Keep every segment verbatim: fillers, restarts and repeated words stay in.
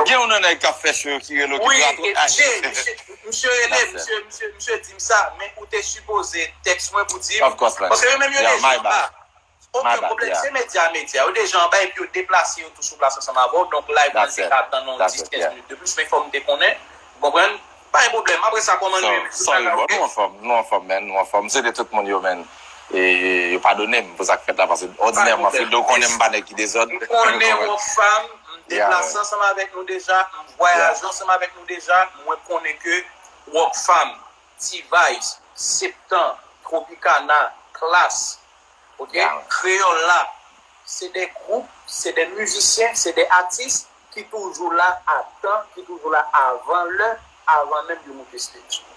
Gen yon nan nèg k ap fè show yo ki rele w ki Wi, patwon. e Jay, misye, misye rele m, misye, misye, misye di m sa, men ou te sipoze tèks mwen pou di m. Of course, man. Paske yo menm yo deja anba. Okenn pwoblèm, se medya, medya. Yo deja anba epi yo deplase yo tou sou plas ansanm avè w. Donk, live mwen te ka tann yon dis, kenz minit de plis, men fò m te konnen. Ou konprann? Pa gen pwoblèm. Apre sa, kòman nou ye? Sorry, bro. Nou anfòm, nou anfòm, man. Nou anfòm. M swete tout moun yo, man. E yo padone m pou sa k fèt la, paske òdinèman, Fredo konnen m pa nèg ki dezòd. M konnen Rockfam, m deplase ansanm avèk nou deja, m vwayaje ansanm avèk nou deja, mwen konnen ke Rockfam, T-Vice, Septan, Tropicana, Klass, ok? Kreyòl la, se de gwoup, se de mizisyen, se de atis ki toujou la a tan, ki toujou la avan lè, avan menm yo moute stage.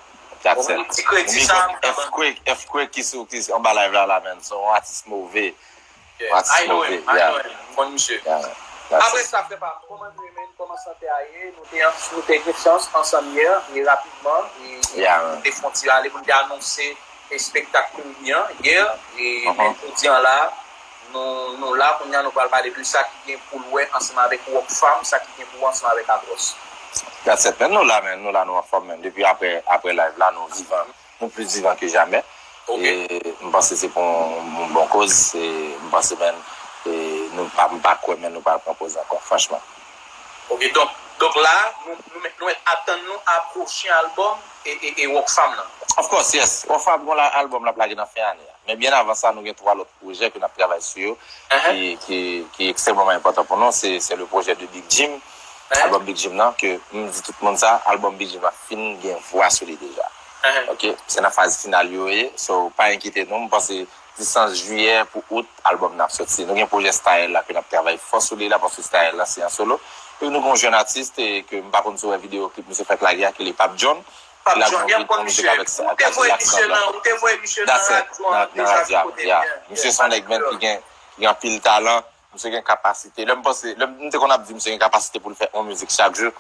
Ti kredi sa, m ta ban nou. Earthquake, Earthquake ki sou, ki anba live la, la, man. Se yon atis move. Yon atis move, yeah. M konn misye. Apre sa, frè pa m, kòman nou ye, man? Kòman sante a ye? Nou te, nou te gen chans ansanm yè, e rapidman, e nou te fè yon ti rale pou nou te anonse espektak nou li an yè, e men jodi an la, nou, nou la kounye a, nou pral pale de sa ki gen pou l wè ansanm avèk Rockfam, sa ki gen pou wè ansanm avèk Atwòs. That's it, man. Nou la, man. Nou la, nou anfòm, man. Depi apre, apre live la, nou vivan. Nou plis vivan ke jamè. E m panse se pou yon bon koz. E m panse, man, e nou pa, m pa kwè, man, nou pral pran poz ankò, franchman. Ok, donk, donk la, nou, nou mèt, nou mèt atann nou a pwochen albòm e, e, e Rockfam nan. Of course, yes. Rockfam gon la, albòm l ap lage nan fen ane a. Men byen avan sa, nou gen twa lòt pwojè ke n ap travay sou yo, ki, ki, ki ekstrèmeman enpòtan pou nou. Se, se le pwojè de Big Jim, albòm Big Jim nan, ke m di tout moun sa, albòm Big Jim nan fin gen vwa sou li deja. Ok? Se nan faz final yo ye, so pa enkyete nou. M panse distans jiyè pou out, albòm nan ap soti. Nou gen pwojè Style la ke n ap travay fò sou li la, paske Style la se an solo. Epi nou gen yon jèn atis, e ke m pa konn si w wè videyo klip misye fèk lage a, ki rele Pape John. Pape John, y ap konn misye. Ou te voye misye nan, ou te voye misye nan radyo an deja ki kote l ye. Misye se yon nèg, man, ki gen, ki gen anpil talan. Misye gen kapasite. Lè m panse, lè m te konn ap di misye gen kapasite pou l fè yon mizik chak jou.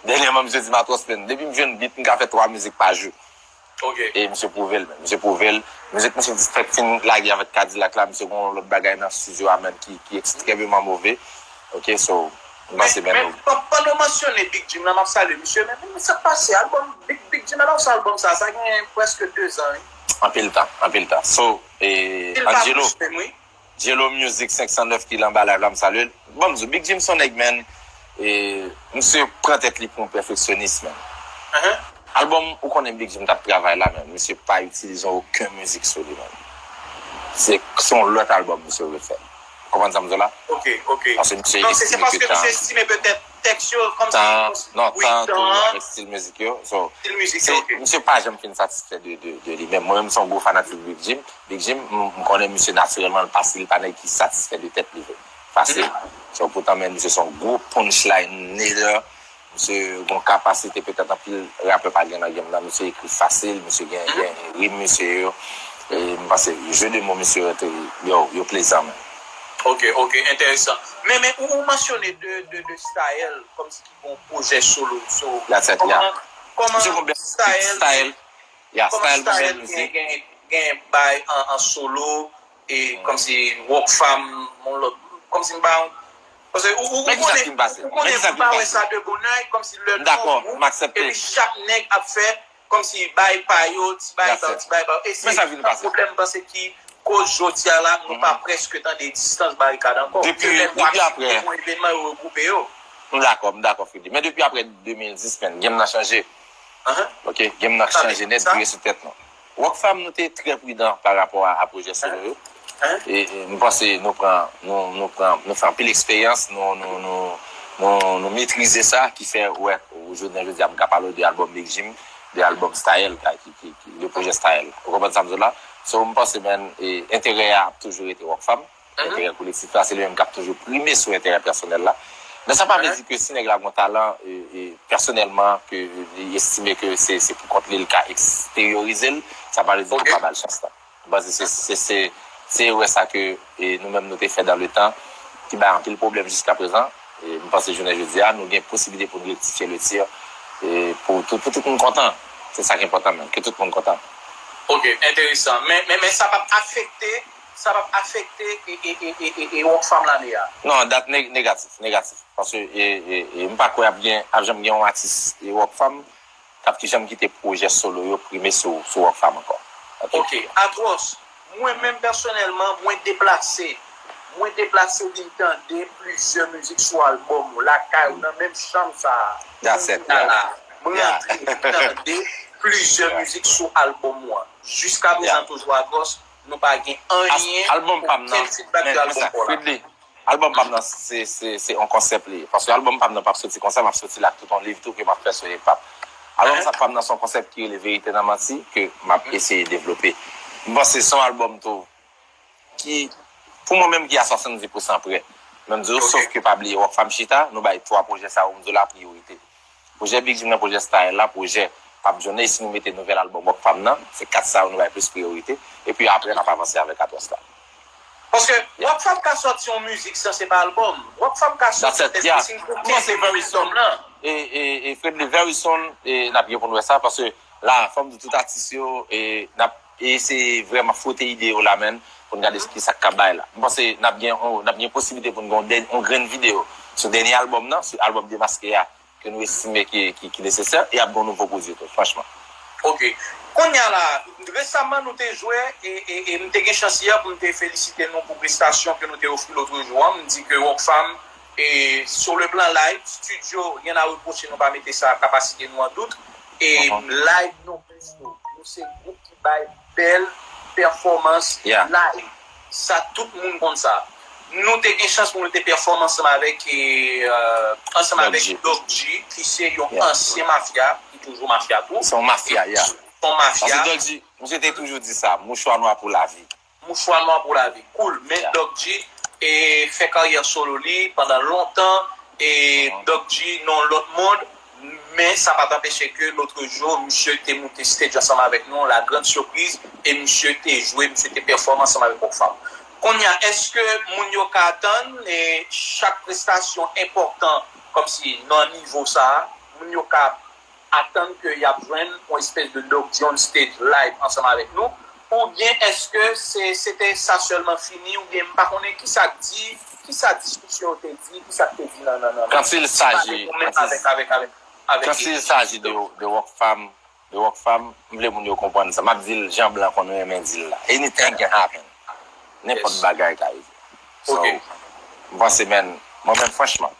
Dènyèman, misye di m, Atwòs, man, depi m jwenn beat, m ka fè twa mizik pa jou. E misye pwouve l, man. Misye pwouve l. Mizik misye fèk fin lage avèk Kadilak la, misye gen yon lòt bagay nan estidyo a, man, ki, ki ekstrèmeman move. Ok, so, m panse, man, pandan w mansyone Big Jim la, m ap salye misye, men, men sa k pase, albòm Big, Big Jim, alò sa albòm sa, sa gen prèske de zan, wi. Anpil tan, anpil tan. So, e, Angelo, Angelo Music senk san nèf ki la anba live la, m salye l. Bon, m di w, Big Jim se yon nèg, man, e, misye pran tèt li pou yon pèfeksyonis, man. Albòm, ou konnen Big Jim t ap travay la, man, misye pa itilize okenn mizik sou li, man. Se, se yon lòt albòm misye refè. Ou konprann sa m di w la? Ok, ok. Paske misye estime ke tan. Non, se, se paske misye estime petèt tèks yo, kòmsi, non, tan an tou, avèk stil mizik yo. So, stil mizik yo, ok. Misye pa janm fin satisfè de, de, de li menm. Mwen menm, m se yon gwo fanatik Big Jim. Big Jim, m, m konnen misye natirèlman, l pa, li pa nèg ki satisfè de tèt li vre. Fasil. So, poutan, men, misye se yon gwo punchline nèg. Misye gen yon kapasite petèt anpil rapè pa gen nan game nan. Misye ekri fasil, misye gen, gen rim misye yo. E m panse jeu de mots misye yo, yo, yo plezan menm. Ok, ok, enteresan. Men, men, ou, ou mansyone de, de, de Style, kòmsi ki gen yon pwojè solo. So, kòman, kòman Style, kòman Style gen, gen, gen bay an, an solo, e kòmsi Rockfam, yon lòt, kòmsi m pa, paske ou, ou, ou konnen, ou konnen, ou pa wè sa de bon oy, kòmsi lè nou yon gwoup, epi chak nèg ap fè, kòmsi bay pa yo, ti bay pa yo, ti bay pa yo. E se yon pwoblèm, m panse, ki koz jodi a la, nou pa prèske tande Distans Barikad ankò. Ke lè twa mizik te gon evènman, yo regwoupe yo. M dakò, m dakò, Fredi. Men depi apre de mil dis, man, game nan chanje. Ok, game nan chanje nèt, vire sou tèt nou. Rockfam, nou te trè pridan pa rapò a, a pwojè solo yo. E, e, m panse nou pran, nou, nou pran, nou fè anpil eksperyans, nou, nou, nou, nou, nou metrize sa, ki fè, wè, ou jounen jodi a, m ka pale w de albòm Big Jim, de albòm Style, ki, ki, ki, de pwojè Style. Ou konprann sa m di w la? So, m panse, man, e, enterè a ap toujou rete Rockfam. Enterè kolektif la, se li menm k ap toujou prime sou enterè pèsonèl la. Men sa pa vle di ke si nèg la gon talan, e, e, pèsonèlman, ke li estime ke se, se pou kont li l ka eksteryorize l, sa pa vle di ke w pa ba l chans la. M panse se, se, se, se erè sa ke, e, nou menm nou te fè dans le temps, ki bay anpil pwoblèm jiskaprezan. E m panse jounen jodi a, nou gen posiblite pou nou rektifye le tir, e pou tout, pou tout moun kontan. Se sa k enpòtan menm, ke tout moun kontan. Ok, enteresan. Men, men, men sa p ap afekte sa p ap afekte e, e, e, e, e, e Rockfam lane a? Non, dat neg- negatif, negatif. Paske e, e, e, m pa kwè ap gen, ap janm gen yon atis e, Rockfam k ap ki janm kite pwojè solo yo prime sou, sou Rockfam ankò. Ok. Ok, Atwòs, mwen menm pèsonèlman, mwen deplase. Mwen deplase vin tande plizyè mizik sou albòm ou, lakay ou, nan menm chanm sa a. That's it, yeah. Kounye a la, mwen rantre vin tande plizyè mizik sou albòm ou an. Jiska prezan toujou Atwòs, nou pa gen anyen, okenn feedback de albòm pa w la. Albòm pa m nan se, se, se yon konsèp li ye. Paske albòm pa m nan p ap soti konsa, m ap soti l ak tout yon liv tou ke m ap fè sou hip hop. Albòm sa pa m nan se yon konsèp ki rele Verite nan Manti ke m ap eseye devlope. M panse se yon albòm tou ki, pou mwen menm ki a swasanndis pousan prè. Men m di w, sof ke pa bliye, Rockfam chita, nou bay twa pwojè sa yo, m di w la priyorite. Pwojè Big Jim nan, pwojè Style la, pwojè Pap Jones, si nou mete nouvèl albòm Rockfam nan, se kat sa yo nou bay plis priyorite. Epi apre, n ap avanse avèk Atwòs la. Paske Rockfam ka sòti yon mizik san se pa albòm. Rockfam ka sòti tèt de single pou kenbe albòm lan. E, e, e Fredly, very soon, e, n ap gen pou n wè sa, paske la, fò m di tout atis yo, e, n ap eseye vrèman fwote ide yo la, menn, pou n gade ki sa k ka bay la. M panse n ap gen, n ap gen posiblite pou n gen yon dèny- yon grenn videyo sou dènye albòm nan, sou albòm Demaske a, ke nou estime ki, ki, ki nesesè, e ap gen yon nouvo pwodui tou, franchman. Ok. Kounye a la, resaman nou te jwe, e, e, e m te gen chans yè pou m te felisite nou pou prestasyon ke nou te ofri lòt jou an. M di ke Rockfam, e, sur le plan live, studio, rien à reprocher, nou pa mete sa, kapasite nou an dout. E live non plis nou. Nou se gwoup ki bay bèl pèfòmans live. Sa tout moun konn sa. Nou te gen chans pou nou te pèfòm ansanm avèk, e, ansanm avèk Doc G, ki se yon ansyen mafya, ki toujou mafya tou. Se yon mafya, yeah. Se yon mafya. Paske Doc G, misye te toujou di sa, mouchwa nwa pou lavi. Mouchwa nwa pou lavi. Cool. Men Doc G, e, fè karyè solo li pandan lontan. E Doc G nan yon lòt mond. Men sa pa t anpeche ke lòt jou, misye te moute stage ansanm avèk nou, la grande surprise, e misye te jwe, misye te pèfòme ansanm avèk Rockfam. Kounye a, èske moun yo ka atann, e, chak prestasyon enpòtan, kòmsi nan nivo sa a, moun yo ka atann ke y ap jwenn yon espès de Doc G on stage live ansanm avèk nou? Oubyen èske se, se te sa sèlman fini, oubyen m pa konnen ki sa k di, ki sa diskisyon yo te di, ki sa k te di nan, nan, nan, nan. Quand il s'agit, quand il, quand il s'agit de, de Rockfam, de Rockfam, m vle moun yo konprann sa. M ap di l jan blan konn renmen di l la. Anything can happen. Nenpòt bagay ka rive. So, m panse, men, mwen menm, franchman,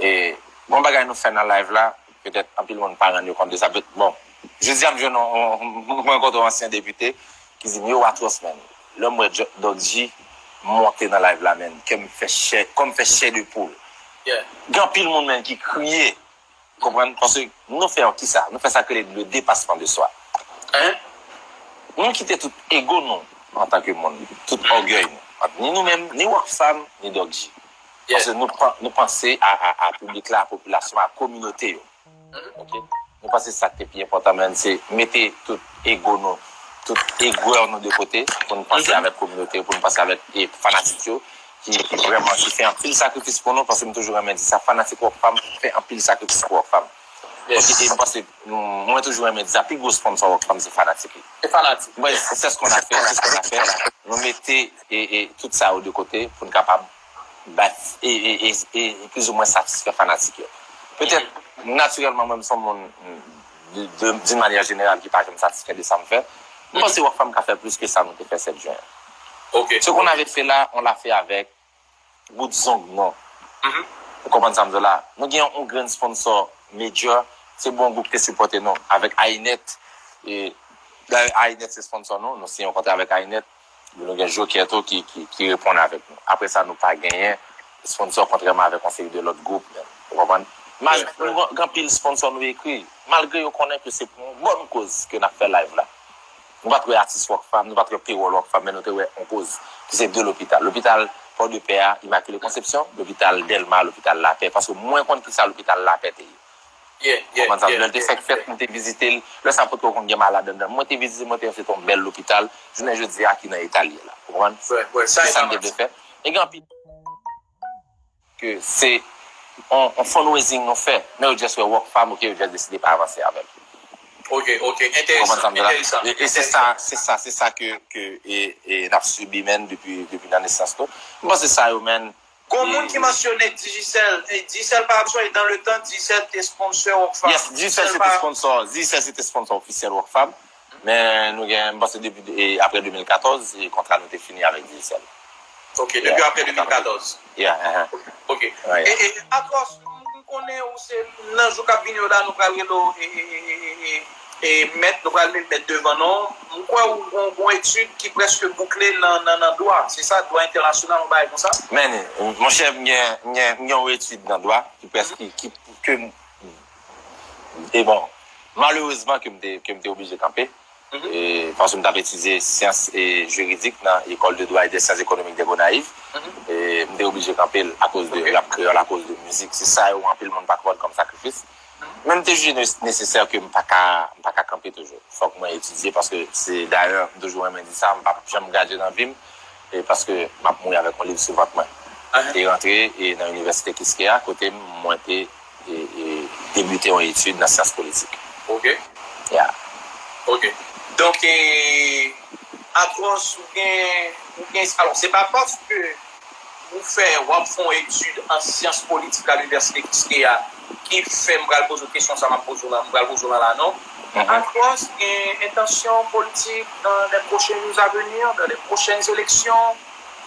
e, bon bagay nou fè nan live la, petèt anpil moun pa rann yo kont de sa. Bon, jodi a m jwenn yon, yon, mwen rankontre yon ansyen depite ki di m, yo, Atwòs, men, lè m wè Doc G monte nan live la, men, kè m fè chè, kò m fè chè de poul. Gen anpil moun, men, ki kriye. Konprann? Paske nou fè yon kisa? Nou fè sa k rele le dépassement de soi. Nou kite tout ego nou antanke moun, tout ògèy nou, ant ni nou menm, ni Rockfam, ni Doc G. Paske nou, nou panse a, a, a piblik la, a popilasyon, a kominote yo. Ok? Nou panse sa k te pi enpòtan, men se mete tout ego nou, tout egwè nou de kote pou nou panse avèk kominote yo, pou nou panse avèk, e, fanatik yo, ki, ki vrèman, ki fè anpil sakrifis pou nou, paske m toujou renmen di sa, fanatik Rockfam fè anpil sakrifis pou Rockfam. Ok, e m panse, m, mwen toujou renmen di sa, pi gwo sponsor Rockfam se fanatik li. Se fanatik. Mwen, c'est ce qu'on a fait, c'est ce qu'on a fait. Nou mete, e, e, tout sa yo de kote pou n kapab bay, e, e, e, e, plizoumwen satisfè fanatik yo. Petèt, natirèlman, mwen, m se yon moun, de, de, d'une manière générale, ki pa janm satisfè de sa m fè. M panse Rockfam ka fè plis ke sa nou te fè sèt jen an. Ok. Ce qu'on avait fait là, on l'a fait avec bout zong nou. Ou konprann sa m di w la? Nou gen yon grenn sponsor major, se bon gwoup ki te sipòte nou avèk Ainet. E, dayè, Ainet se sponsor nou, nou siyen yon kontra avèk Ainet. Nou gen Joker tou ki, ki, ki reponn avèk nou. Apre sa, nou pa genyen sponsor, kontrèman avèk yon seri de lòt gwoup menm. Ou konprann? Mal, nou gen, gen anpil sponsor nou ekri, malgre yo konnen ke se pou yon bòn koz ke n ap fè live la. Nou pa t wè atis Rockfam, nou pa t wè payroll Rockfam, men nou te wè yon koz, ki se de lopital. Lopital Pòdepè a, Immaculée Conception, lopital Dèlma, lopital Lapè. Paske mwen konn kisa lopital Lapè te ye. Ou konprann sa m di w? Lè l te fèk fèt, m te vizite l. Lè sa potko konn gen malad anndan l. Mwen te vizite, mwen te wè se te yon bèl lopital. Jounen jodi a, ki nan eta l ye la. Ou konprann? Se sa m te vle fè. E gen anpil ke se yon, yon fundraising nou fè, men yo just wè Rockfam, ok, yo just deside pa avanse avè l. Ok, ok. Enteresan, enteresan. E, e se sa, se sa, se sa ke, ke e, e n ap sibi, menn, depi, depi nan nesans nou. M panse sa yo, menn. Gon moun ki mansyone Digicel, e Digicel pa ap sonje dans le temps, Digicel te sponsor Rockfam. Yes, Digicel se te sponsor, Digicel se te sponsor ofisyèl Rockfam. Men nou gen, m panse depi, e, apre de mil katòz, e kontra nou te fini avèk Digicel. Ok, depi apre de mil katòz. Yeah, uh-huh. Ok. E, e, Atwòs, m konnen ou se nan jou k ap vini yo la, nou pral rele w, e, e, e, e, e, e, mèt, nou pral met mèt devan non. M kwè ou gon, gon etid ki prèske boukle nan, nan, nan dwa. Se sa, dwa entènasyonal, yon bagay konsa? Men, monchè, m gen, m gen, m gen yon etid nan dwa ki prèske, ki, ke m, e bon, malerezman ke m te, ke m te oblije kanpe. E, paske m t ap etidye syans e jiridik nan École de droit et des sciences économiques de Gonayiv. E, m te oblije kanpe l akoz de rap kreyòl, akoz de mizik. Se sa yo anpil moun pa konprann kòm sakrifis. Men m te jije ne-, nesesè ke m pa ka, m pa ka kanpe toujou. Fòk mwen etidye paske se, dayè, m toujou renmen di sa, m p ap janm gradye nan vi m, e paske m ap mouri avèk yon liv sou vant mwen. M te rantre e nan inivèsite Kiskeya, kote mwen te e, e, debite yon etid nan syans politik. Ok. Yeah. Ok. Donk, e, Atwòs, ou gen, ou gen, alò, se pa paske ou fè, w ap fè yon etid an syans politik a linivèsite Kiskeya ki fè m pral poze w kesyon sa m ap poze w la, m pral poze w la, la, non. Atwòs gen entansyon politik dans les prochaines années à venir, dans les prochaines élections.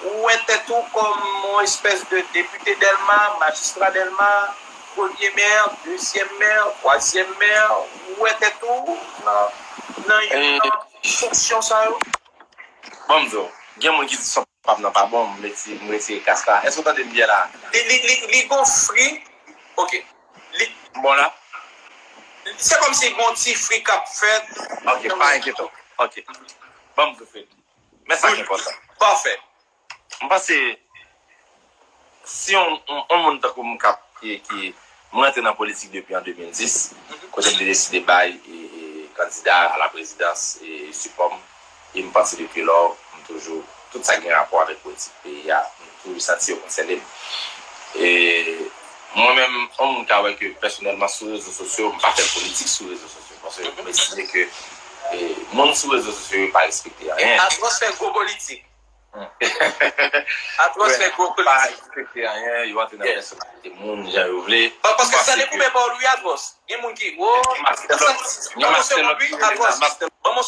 Ou wè tèt ou kòm yon espès de depite Dèlma, majistra Dèlma, premye mè, dezyèm mè, twazyèm mè, ou wè tèt ou nan, nan youn nan fonksyon sa yo? Bon, m di w, gen moun ki di son pap nan pa bon, m retire, m retire kas la. Èske w tande m byen la? Li, li, li, li gon fri. Ok. Li bon la? Se kòmsi gon ti fri k ap fèt. Ok, pa enkyete w. Ok. Bon, m di w fri. Men sa ki enpòtan. Pafè. M panse, si yon, yon, yon moun tankou m k ap, ki, ki, m rantre nan politik depi an de mil dis, kote m te deside bay, e, e, kandida a la prezidans, e, sipò m, e m panse depi lò, m toujou, tout sa ki gen rapò avèk politik peyi a, m toujou santi yo konsène m. E mwen menm, yon moun ka wè ke pèsonèlman sou rezo sosyo, m pa fè politik sou rezo sosyo, paske m estime ke, e, moun sou rezo sosyo yo pa respekte anyen. Atwòs fè gwo politik. Atwòs fè gwo politik. Pa respekte anyen, yo antre nan pèsonalite moun jan yo vle. Paske sa dekouvè pa w wi, Atwòs. Gen moun ki, wo, sa, sa, sa, wi, Atwòs. Ban m yon